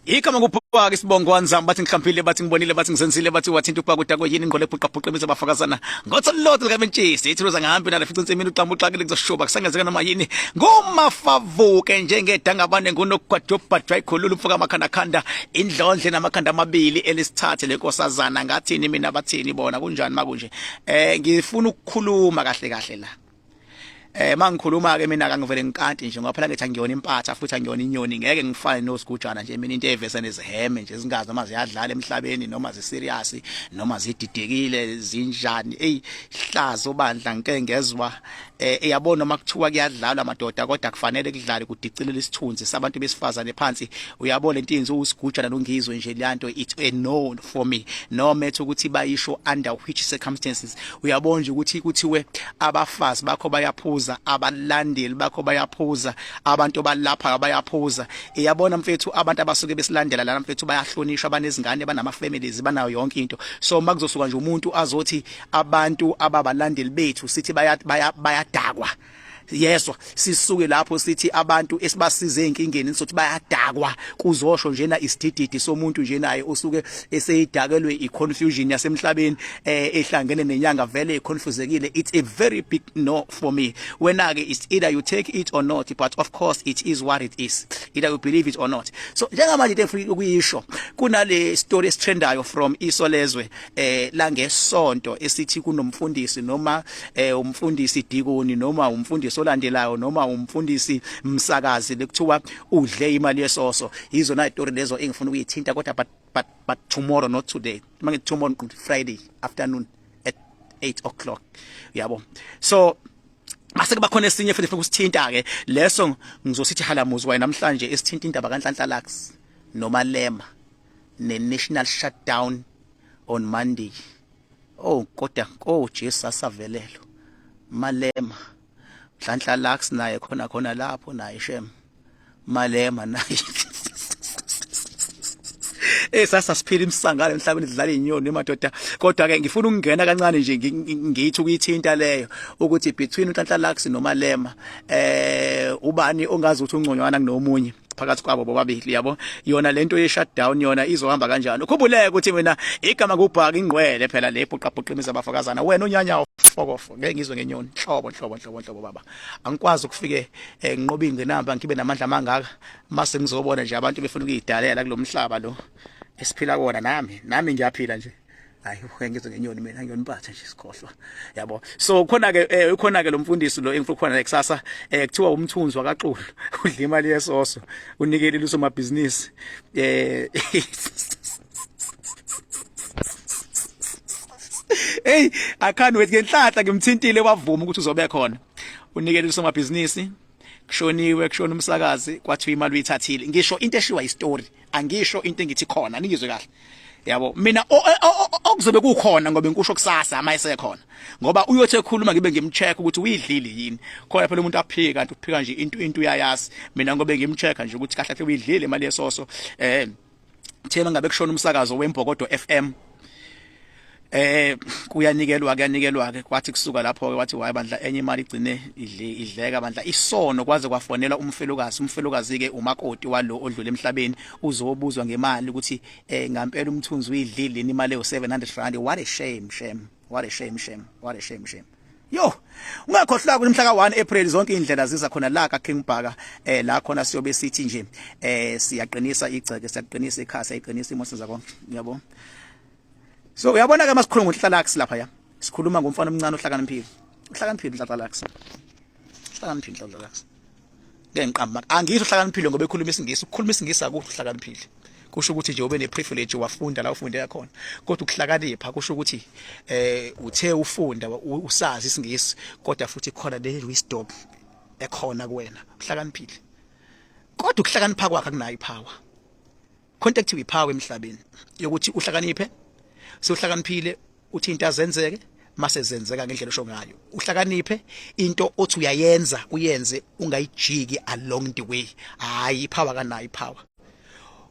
Igama kuphaka isibongo wanzama bathi ngihlampile bathi ngibonile bathi ngizenzile bathi wathinta upaka udakwe yini ingqole bhuqa bhuqa imize bafakazana ngotho lodwa likamentshisi ithuza ngahambi nalafica insimini uqamba uxakile kuzoshuba kusangenzeka noma yini ngumafavuke njengedangabane ngunogwadobhadwa ikhulula umfoka amakhanda khanda indlondle namakhanda amabili elisithathe lenkosazana ngathini mina bathini bona kunjani makunje ngifuna ukukhuluma kahle kahle la. Mangikhuluma ke mina akangivele ngikanti nje ngoba phela ngithi angiyona impatha futhi angiyona inyoni, ngeke ngifane nosigujana nje mina into evese neziheme nje zingazi noma ziyadlala emhlabeni noma ziserious noma zididekile zinjani. Ey hlazo bandla ngike ngezwa eyabona noma kuthiwa kuyadlalwa madoda kodwa kufanele kudlale kudicilele isithunzi sabantu besifazane phansi. Uyabona lentinzi usigujana nongizwe nje leyanto, it's a no for me no matter ukuthi bayisho under which circumstances. Uyabona nje ukuthi kuthiwe abafazi bakho bayaphuza, abalandeli bakho bayaphuza, abantu balapha bayaphuza. Iyabona mfethu, abantu abasuke besilandela lana mfethu bayahlonishwa, banezingane, banama families, banayo yonke into. So makuzosuka nje umuntu azothi abantu ababalandeli bethu sithi bayadakwa, yeswa sisuke lapho sithi abantu esibasize ezinkingeni sizothi bayadakwa, kuzosho njena isidididi somuntu nje naye usuke eseyidakelwe iconfusion yasemhlabeni ehlangene nenyanga vele iconfusekile. It's a very big no for me. Wena ke it's either you take it or not, but of course it is what it is, either you believe it or not. So njengamanje into engifuna ukuyisho, kunale story esitrendayo from Isolezwe langesonto esithi kunomfundisi noma umfundisi dikoni noma umfundisi olandelayo noma umfundisi msakazi lekuthiwa udle imali yesoso. Yizona istory lezo engifuna ukuyithinta, kodwa but tomorrow, not today. Mangithi tomorrow, Friday afternoon at 8 o'clock, yabo. So mase kuba khona esinye futhi ngifuna ukusithinta ke leso, ngizosithi halamuzi waye namhlanje esithinta indaba kaNhlanhla Lux noMalema ne national shutdown on Monday. Oh kodwa, oh Jesu, asavelelo Malema, Nhlanhla Lux naye khona khona lapho naye, shem, Malema naye. Sasa siphila imsangano emhlabeni, sidlala izinyoni emadoda. Kodwa ke ngifuna ukungena kancane nje, ngithi ukuyithinta leyo ukuthi between uNhlanhla Lux noMalema, ubani ongazi ukuthi ungconywana kunomunye phakathi kwabo bobabili, yabo? Yona lento ye shutdown yona izohamba kanjani? Ukhumbuleke ukuthi mina igama kubhaka ingqwele phela le bhuqa bhuqa imizi abafakazana, wena unyanya ufokofo ngeke ngizwe ngenyoni nhlobo nhlobo nhlobo nhlobo baba. Angikwazi ukufike nginqobe ingqinamba ngibe namandla amangaka mase ngizobona nje abantu befuna ukuyidalela kulomhlaba lo esiphila kuwona. Nami ngiyaphila nje. Hayi, ngeke ngizwe ngenyoni mina, ngiyoniphatha nje sikhohlwa, yabo. So khona ke ukhona ke lo mfundisi lo engifuna khona kusasa, kuthiwa umthunzi wakaXulu udla imali yesoso, unikelile usomabhizinisi. Hey, I can't wait. Ngenhlanhla ngimthintile wavuma ukuthi uzobe khona. Unikelile usomabhizinisi, kushoniwe, kushona umsakazi, kwathiwa imali uyithathile. Ngisho into eshiwa istory, angisho into engithi khona, ningizwe kahle, yabo. Mina okuzobe kukhona ngoba ngikusho kusasa ama esekhona, ngoba uyothi ekhuluma ngibe ngimcheck ukuthi uyidlile yini. Khona phela umuntu aphike kanti uphika nje into uyayazi. Mina ngobe ngimcheck nje ukuthi kahle kahle uyidlile imali yesoso. Thema ngabe kushona umsakazo wembokodo FM, kuyanikelwa, kuyanikelwa ke. Kwathi kusuka lapho ke wathi wayi bandla, enye imali igcine idleka bandla, isono. Kwaze kwafonela umfelokazi, umfelokazi ke umakoti walo odlule emhlabeni, uzobuzwa ngemali ukuthi ngampela umthunzi uyidlile yini imali ewu 700 rand. What a shame, shame, what a shame, shame, what a shame, shame. Yo, ungakhohlwa ukuthi mhla ka1 April zonke indlela ziza khona la ka King Bhaka, la khona siyobe sithi nje siyaqinisa igceke, siyaqinisa ikhasi, siyayiqinisa imoto zakonke, yabo. So uyabona ke masikhuluma ngoNhlanhla Lux lapha, ya, sikhuluma ngomfana omncane ohlakaniphile, uhlakaniphile uNhlanhla Lux, uhlakaniphile uNhlanhla Lux. Ngeke ngiqamba, angisho uhlakaniphile ngoba ekhuluma isiNgisi. Ukukhuluma isiNgisi akukho uhlakaniphile, kusho ukuthi nje ube neprivilege wafunda la ufundela khona. Kodwa ukuhlakanipha kusho ukuthi uthe ufunda usazi isiNgisi, kodwa futhi khona le wisdom ekhona kuwena, uhlakaniphile. Kodwa ukuhlakanipha kwakhe akunayo ipower. Khona ekuthiwa ipower emhlabeni yokuthi uhlakaniphe, sewuhlakaniphile uthi into azenzeke mase zenzeka ngendlela osho ngayo. Uhlakaniphe into othi uyayenza uyenze, ungayijiki along the way. Hayi, ipower kanayo ipower.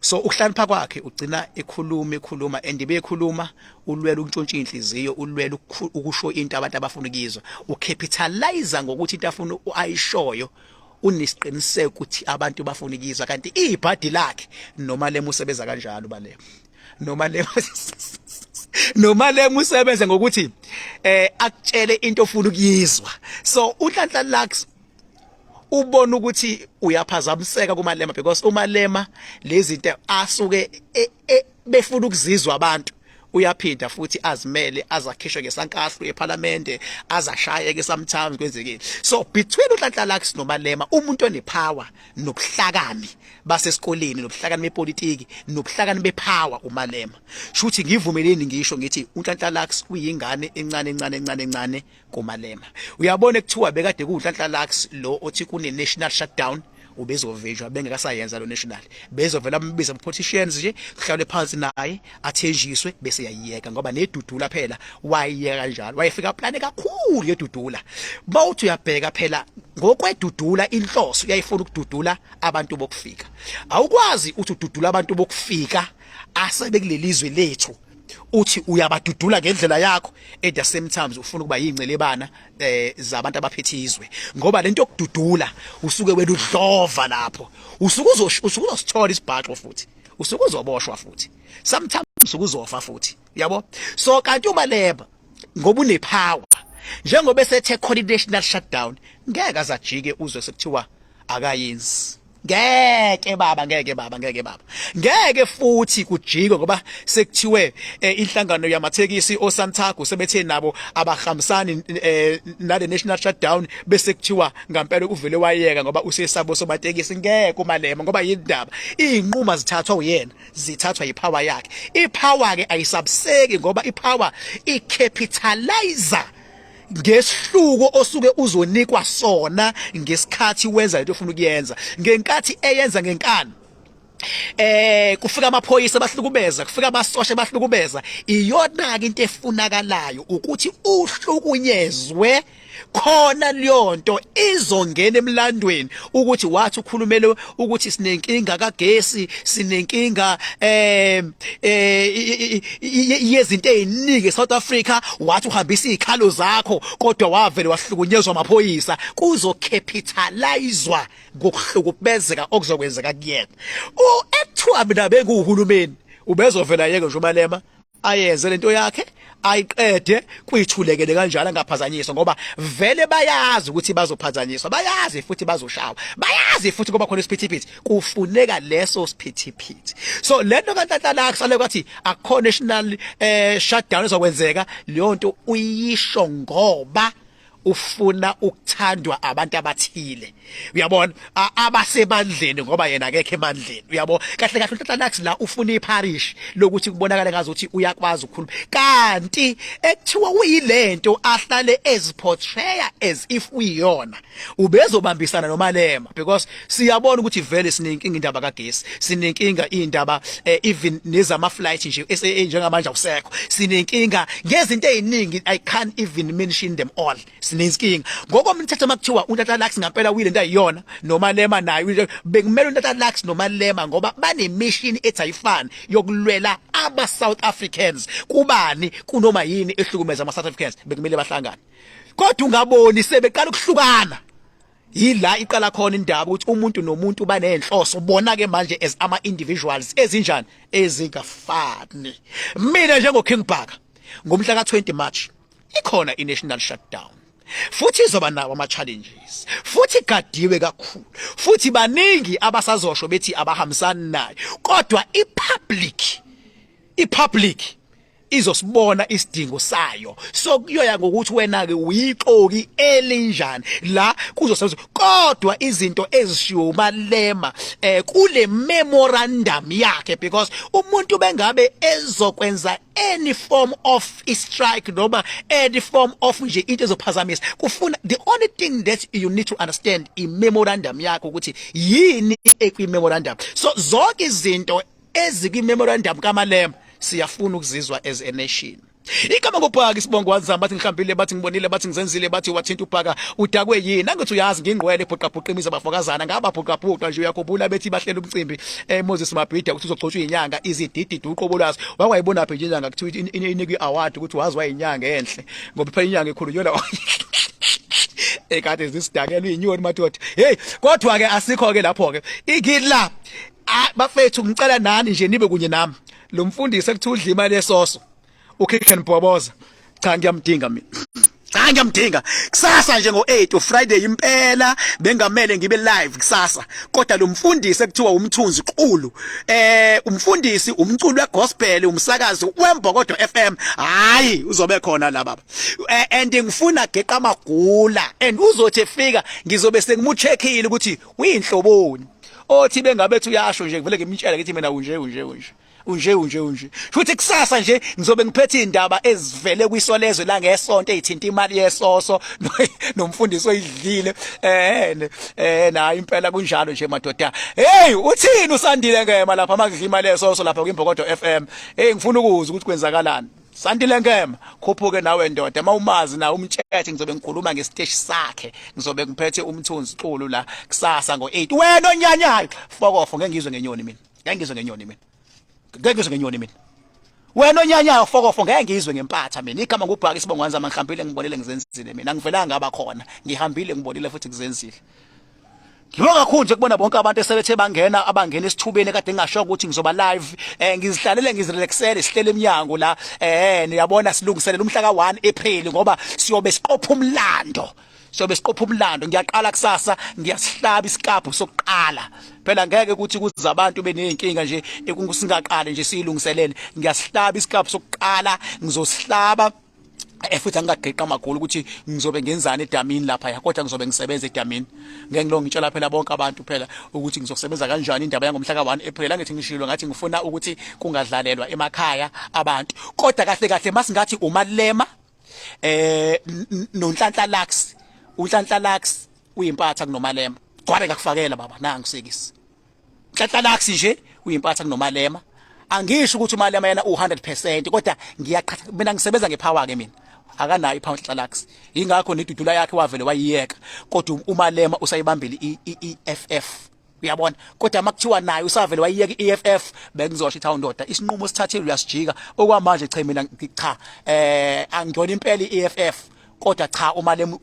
So ukuhlakanipha kwakhe ugcina ekhuluma ekhuluma and bekhuluma ulwela ukuntshontsha inhliziyo, ulwela ukusho into abantu abafuna ukuyizwa, ucapitalize ngokuthi into afuna ayishoyo. Unesiqiniseko ukuthi abantu bafuna ikizwa kanti ibhadi lakhe noma lemu usebenza kanjalo balema. Noma lemu noma lemu usebenza ngokuthi akutshele into ofuna ukuyizwa. So uNhlanhla Lux ubona ukuthi uyaphazamiseka kuMalema because uMalema lezi zinto asuke befuna ukuzizwa abantu uyaphinda futhi azimele azakhishwe ngesankahlu eParliament azashayeke sometimes kwenzekile. So between uNhlanhla Lux noMalema, umuntu onepower nobuhlakani basesikoleni nobuhlakani bepolitiki nobuhlakani bepower uMalema. Shuthi ngivumeleni ngisho ngithi uNhlanhla Lux uyingane encane encane encane encane kuMalema. Uyabona ekuthiwa bekade kuwuNhlanhla Lux lo othi kune national shutdown, ubezovinjwa bengekasayenza lo national, bezovela ambiza ama politicians nje, kuhlalwe phansi naye athenjiswe bese yayiyeka, ngoba nedudula phela wayiyeka kanjalo, wayefika plane kakhulu yedudula. Bawuthi uyabheka phela ngokwedudula inhloso uyayifuna ukududula abantu bokufika. Awukwazi uthi ududula abantu bokufika asebekulelizwe lethu, uthi uyabadudula ngendlela yakho, at the same time ufuna ukuba yingcelebana zabantu abaphethe izwe, ngoba lento yokududula usuke wena udlova lapho, usuke usuke uzosithola isibhaxo futhi usuke uzoboshwa futhi sometimes usuke uzofa futhi, yabo. So kanti uMalema ngoba unepower, njengoba esethe khona i-national shutdown, ngeke azajike uzwe sekuthiwa akayenzi. Ngeke baba, ngeke baba, ngeke baba, ngeke futhi kujike ngoba sekuthiwe inhlangano yamathekisi oSantago sebethe nabo abahambisani nale national shutdown, bese kuthiwa ngempela uvele wayeka ngoba usesabo somatekisi. Ngeke uMalema, ngoba yindaba izinqumo zithathwa uyena, zithathwa yipower yakhe. Ipower ke ayisabuseki ngoba ipower icapitalizer ngesihluko osuke uzonikwa sona ngesikhathi wenza lento ofuna ukuyenza. Ngenkathi eyenza ngenkani, kufika amaphoyisa bahlukubeza, kufika amasosha bahlukubeza. Iyona ke into efunakalayo ukuthi uhlukunyezwe khona, leyonto izongena emlandweni ukuthi wathi ukhulumele ukuthi sinenkinga kagesi, sinenkinga yezinto eziningi eSouth Africa, wathi uhambisa izikhalo zakho kodwa wavele wahlukunyezwa amaphoyisa. Kuzocapitalizwa ngokuhlukubezeka okuzokwenzeka kuyena. Ekuthiwa mina benguhulumeni, ubezovela yeke nje uMalema ayenze lento yakhe ayiqede kuyithulekele kanjalo, angaphazanyiswa, ngoba vele bayazi ukuthi bazophazanyiswa, bayazi futhi bazoshawa, bayazi futhi kuba khona isiphithiphithi, kufuneka leso siphithiphithi. So lento kaNhlanhla la kusale kwathi akukho national shutdown ezokwenzeka, leyo nto uyisho ngoba ufuna ukuthandwa abantu abathile, uyabona, abasemandleni, ngoba yena akekho emandleni, uyabo. Kahle kahle uNhlanhla Lux la ufuna iparish lokuthi kubonakale ngazi ukuthi uyakwazi ukukhuluma, kanti ekuthiwa uyilento ahlale eziportraya as if uyiyona, ubezobambisana noMalema, because siyabona ukuthi vele sinenkinga indaba kagesi, sinenkinga indaba even nezama flight nje SAA njengamanje awusekho, sinenkinga ngezinto eziningi, I can't even mention them all. Sinenkinga ngokomthetho. Makuthiwa uNhlanhla Lux ngempela uyile into ayiyona noMalema nayo, bekumele uNhlanhla Lux noMalema, ngoba bane mission ethi ayifani yokulwela aba South Africans kubani kunoma yini ehlukumeza ama South Africans, bekumele bahlangane. Kodwa ungaboni sebeqala ukuhlukana, yila iqala khona indaba ukuthi umuntu nomuntu banenhloso bona ke manje as ama individuals ezinjani ezingafani. Mina njengo King Bhaka, ngomhla ka20 March ikhona i-national shutdown, futhi izoba nawo ama challenges, futhi igadiwe kakhulu, futhi baningi abasazosho bethi abahambisani nayo, kodwa ipublic izosibona isidingo sayo. So kuyoya ngokuthi wena ke uyixoki elinjani la kuzosebenza. Kodwa izinto ezishiwo uMalema kule memorandum yakhe, because umuntu bengabe ezokwenza any form of strike noma any form of nje into ezophazamisa, kufuna, the only thing that you need to understand i memorandum yakho ukuthi yini ekwi memorandum. So zonke izinto ezikwi memorandum kaMalema siyafuna ukuzizwa as a nation. Igama ngubhaka isibongo wazama, bathi ngihlambile, bathi ngibonile, bathi ngizenzile, bathi wathinta ubhaka udakwe yini. Angithi uyazi ngingqwele ibhuqabhuqa imizi abafokazana ngababhuqabhuqa nje. Uyakhumbula bethi bahlela umcimbi Moses Mabhida ukuthi uzogcotshwa inyanga izidididi uqobo lwazo, wakwayibona phi nje inyanga kuthiwa inikwe iaward ukuthi wazi wayinyanga enhle, ngoba phela inyanga ekhulunywa. Ekade zisidakela izinyoni madoda. Hey, kodwa ke asikho ke lapho ke. Ikila bafethu, ngicela nani nje nibe kunye nami. Lo mfundisi ekuthiwa udla imali yesoso, uKick and Bhoboza, cha, ngiyamdinga mina. Cha, ngiyamdinga kusasa nje ngo8 Friday. Impela bengamele ngibe live kusasa, kodwa lo mfundisi ekuthiwa uMthunzi Qulu, umfundisi, umculo wegospel, umsakazi weMbokodo FM, hayi, uzobe khona la baba, and ngifuna geqa amagula, and uzothi efika ngizobe sengimucheckile ukuthi uyinhloboni othi bengabe ethi uyasho nje, vele ngimtshela ngithi mina unje, unje, unje, unje, unje, unje. Futhi kusasa nje ngizobe ngiphethe indaba ezivele kwiSolezwe la ngesonto ezithinta imali yesoso nomfundisi oyidlile. Nayi impela kunjalo nje madoda. Hey, uthini uSandile Ngema lapha makudla imali yesoso lapha kwiMbokodo FM? Hey, ngifuna ukuzwa ukuthi kwenzakalani. Sandile Ngema, khuphuke nawe ndoda. Mawumazi na umtshethe, ngizobe ngikhuluma ngesiteshi sakhe. Ngizobe ngiphethe uMthunzi Xulu la kusasa ngo8. Wena onyanyayo, fokofo, ngeke ngizwe ngenyoni mina. Ngeke ngizwe ngenyoni mina. Ngeke ngizwe ngenyoni mina. Wena onyanyayo, fokofo, ngeke ngizwe ngempatha mina. Igama ngubhaka, isibongo wanzama. Ngihambile, ngibonile, ngizenzile mina. Angivelanga ngaba khona. Ngihambile, ngibonile futhi ngizenzile. Ngibonga kakhulu nje kubona bonke abantu esebethe bangena, abangena esithubeni kade ngingasho ukuthi ngizoba live. Ngizihlalele, ngizirelaxele, sihlele eminyango la. Niyabona, silungiselela umhla ka1 April ngoba siyobe siqopha umlando. Siyobe siqopha umlando. Ngiyaqala kusasa, ngiyasihlaba isikaphu sokuqala. Phela ngeke ukuthi kuze abantu beneyinkinga nje singaqali nje siyilungiselele. Ngiyasihlaba isikaphu sokuqala, ngizosihlaba, futhi angingageqa amagoli ukuthi ngizobe ngenzani edamini lapha ya, kodwa ngizobe ngisebenza edamini. Ngeke ngilo ngitshela phela bonke abantu phela ukuthi ngizosebenza kanjani. Indaba yangomhla ka1 April, angithi ngishilo ngathi ngifuna ukuthi kungadlalelwa emakhaya abantu, kodwa kahle kahle masingathi uMalema noNhlanhla Lux, uNhlanhla Lux uyimpatha kunoMalema. Gcwale ngakufakela baba, nangu sekisi. Nhlanhla Lux nje uyimpatha kunoMalema. Angisho ukuthi uMalema yena u100%, kodwa ngiyaqhatha mina, ngisebenza ngepower ke mina. Akanayo ipower Nhlanhla Lux, ingakho nedudula yakhe wavele wayiyeka, kodwa uMalema usayibambile i-EFF, uyabona. Kodwa makuthiwa naye usavele wayiyeka i-EFF, bengizosho ithi ndoda, isinqumo sithathile, uyasijika okwamanje. Cha, mina cha, angiyona impela i-EFF, kodwa cha, uMalema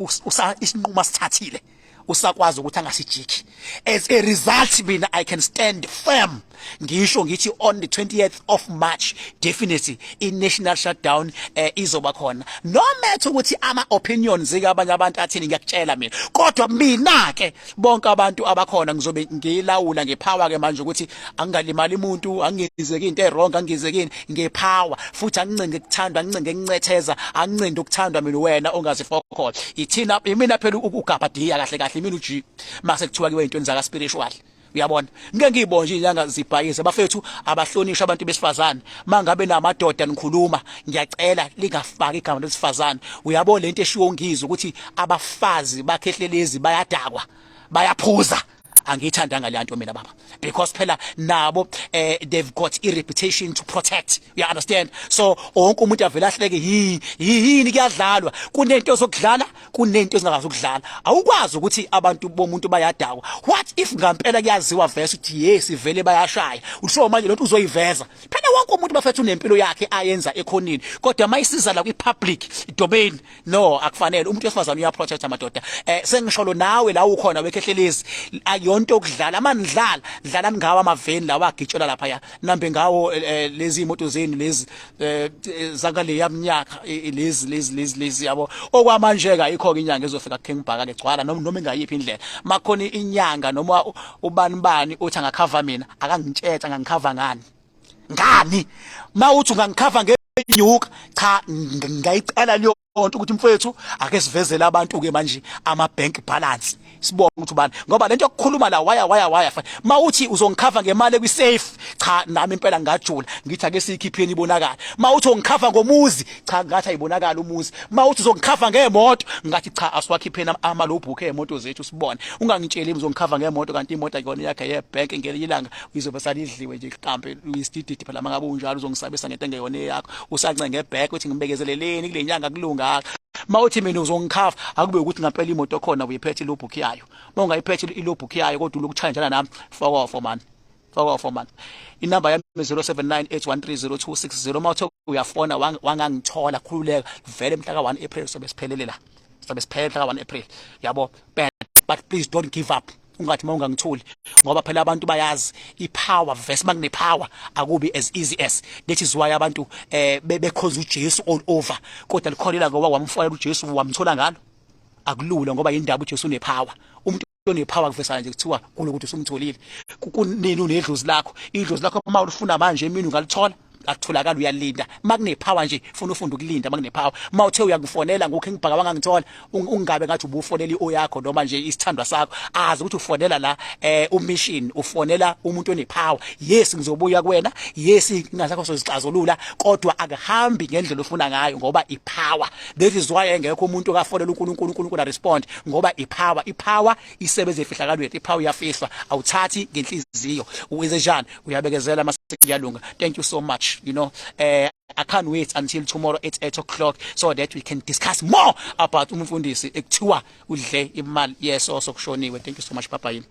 isinqumo asithathile usakwazi ukuthi angasijiki. As a result, mina I can stand firm, ngisho ngithi on the 20th of March definitely i national shutdown izoba khona, no matter ukuthi ama opinions abanye abantu athini. Ngiyakutshela mina, kodwa mina ke bonke abantu abakhona ngizobe ngilawula ngepower ke manje ukuthi angingalimali umuntu, angingenzeki into ewrong, angingenzeki ngepower futhi angincinge ukuthandwa, angincinge ukuncetheza, angincinde ukuthandwa mina. Wena ongazifokhola ithina, imina phela ugabadiya kahle kahle, imina uG mase kuthiwa kiwe intweni zaka spiritual, uyabona. Ngeke ngiyibone nje inyanga zibhayise. Bafethu, abahlonishwa abantu besifazane. Mangabe namadoda nikhuluma, ngiyacela lingafaki igama lesifazane. Uyabona lento eshiwo ngizwe ukuthi abafazi bakhehlelezi bayadakwa, bayaphuza, angiyithandanga le nto mina baba, because phela nabo they've got a reputation to protect, you understand? So wonke umuntu avela ahleke, yini, kuyadlalwa, kunento zokudlala, kunento ezingakazi ukudlala. Awukwazi ukuthi abantu bomuntu bayadakwa. What if ngampela kuyaziwa vese ukuthi yes, vele bayashaya? Usho manje lonto uzoyiveza phela. Wonke umuntu bafethu unempilo yakhe ayenza ekhonini, kodwa mayisiza la kwi-public domain, no, akufanele. Umuntu wesifazane uyaprotect amadoda. Sengisholo nawe la ukhona wekhehlelezi, ayonto okudlala manidlala, dlalani ngawo amaveni lawa agitshelwa lapha ya, nambe ngawo lezi imoto zenu lezi zakale yaminyaka lezi lezi lezi lezi, yabo. Okwamanje ke ayikho ke inyanga ezofika King Bhaka ke, gcwala noma ingayiphi indlela. Makhona inyanga noma ubani bani uthi angakhava mina, akangitshetha angangikhava ngani ngani. Mawuthi ungangikhava ngenyuka, cha, ngayicela leyo nto ukuthi mfowethu ake sivezele abantu ke manje ama bank balance, sibonge ukuthi ubani, ngoba lento yokukhuluma la waya waya waya. Mawuthi uzongikhava ngemali ekwi safe, cha, nami impela ngajula ngithi ake siyikhipheni ibonakala. Mawuthi ungikhava ngomuzi, cha, ngathi ayibonakala umuzi. Mawuthi uzongikhava ngemoto, ngathi cha, asiwakhipheni ama logbook emoto zethu sibone. Ungangitsheli uzongikhava ngemoto kanti imoto akuyona yakhe yebank. Ngelinye ilanga izobe salidliwe nje iqampe, uyisidididi phela mangabe unjalo. Uzongisabisa ngento engeyona eyakho, usancenge ebank uthi ngibekezeleleni kule nyanga kulunga. Mawuthi mina uzongikhava, akube ukuthi ngampela imoto khona uyiphethe ilogbook yayo. Mawungayiphethe ilogbook yayo kodwa ulokuchallengeana nami, fokofo man, fokofo man. Inamba yami 0798130260. Mawuthe uyafona wangangithola, khululeka vele, mhla ka1 April sobe siphelele la. Sabe siphela ka 1 April, yabo. But please don't give up, ungathi mawungangitholi, ngoba phela abantu bayazi ipower verse. Makune power akubi as easy as that. Is why abantu bekhonza uJesu all over, kodwa likhona ilanga wamfonela uJesu wamthola ngalo. Akulula ngoba indaba uJesu unepower. Umuntu onepower kuvesana nje kuthiwa kunokuthi usumtholile kunini. Unedlozi lakho, idlozi lakho uma ulifuna manje emini ungalithola? Akutholakala, uyalinda. Makunepower nje funa ufunda ukulinda. Makunepower, uma uthe uyangifonela ngokho engibhaka wangangithola, ungabe ngathi ubufonela i yakho noma nje isithandwa sakho. Azi ukuthi ufonela la umission, ufonela umuntu onepower. Yes, ngizobuya kuwena. Yes, inkinga zakho sozixazulula, kodwa akuhambi ngendlela ofuna ngayo ngoba ipower. That is why engekho umuntu okafonela uNkulunkulu, uNkulunkulu respond, ngoba ipower, ipower isebenza efihlakalweni. Ipower iyafihlwa, awuthathi ngenhliziyo. Uwenze njani? Uyabekezela, mase kuyalunga. Thank you so much. I can't wait until tomorrow at 8 o'clock so that we can discuss more about umfundisi ekuthiwa udle imali yeso sokushoniwe. Thank you so much. Bye bye.